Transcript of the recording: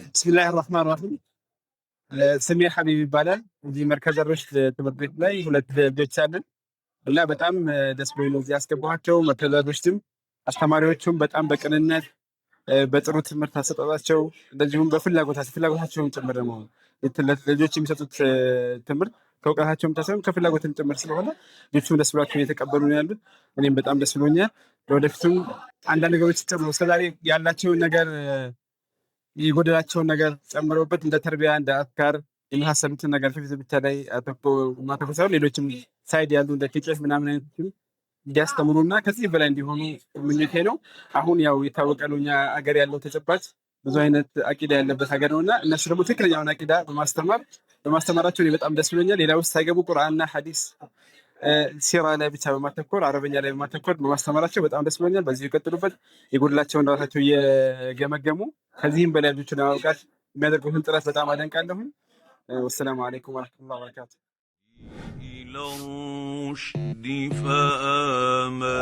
ብስሚላህ ራህማን ራሂም። ስሜ ሀቢብ ይባላል። እዚህ መርከዝ ሩሽድ ትምህርት ቤት ላይ ሁለት ልጆች አለን እና በጣም ደስ ብሎኝ ነው እዚህ ያስገባኋቸው። መርከዝ ሩሽድም አስተማሪዎቹም በጣም በቅንነት፣ በጥሩ ትምህርት አሰጣጣቸው፣ እንደዚሁም በፍላጎታቸው ፍላጎታቸውም ጭምር ደግሞ ልጆች የሚሰጡት ትምህርት ከእውቀታቸውም ብቻ ከፍላጎትም ጭምር ስለሆነ ልጆቹም ደስ ብሏቸው እየተቀበሉ ነው ያሉት። እኔም በጣም ደስ ብሎኛል። ለወደፊቱም አንዳንድ ነገሮች ጨምሮ እስከዛሬ ያላቸውን ነገር የጎደላቸውን ነገር ጨምረውበት እንደ ተርቢያ፣ እንደ አፍካር የመሳሰሉትን ነገር ፊት ብቻ ላይ ማተኮር ሳይሆን ሌሎችም side ያሉ እንደ ፊቅህ ምናምን አይነቶችም እንዲያስተምሩ እና ከዚህ በላይ እንዲሆኑ ምኞቴ ነው። አሁን ያው የታወቀ ነው እኛ አገር ያለው ተጨባጭ ብዙ አይነት አቂዳ ያለበት ሀገር ነው እና እነሱ ደግሞ ትክክለኛውን አቂዳ በማስተማራቸው እኔ በጣም ደስ ብሎኛል። ሌላ ውስጥ ሳይገቡ ቁርአንና ሐዲስ፣ ሲራ ላይ ብቻ በማተኮር፣ አረበኛ ላይ በማተኮር በማስተማራቸው በጣም ደስ ብሎኛል። በዚሁ ይቀጥሉበት። የጎደላቸውን ራሳቸው እየገመገሙ ከዚህም በላይ ልጆችን ለማብቃት የሚያደርጉትን ጥረት በጣም አደንቃለሁኝ። ወሰላሙ አለይኩም ወረሕመቱላሂ ወበረካቱ። إلى الرشد فآمنا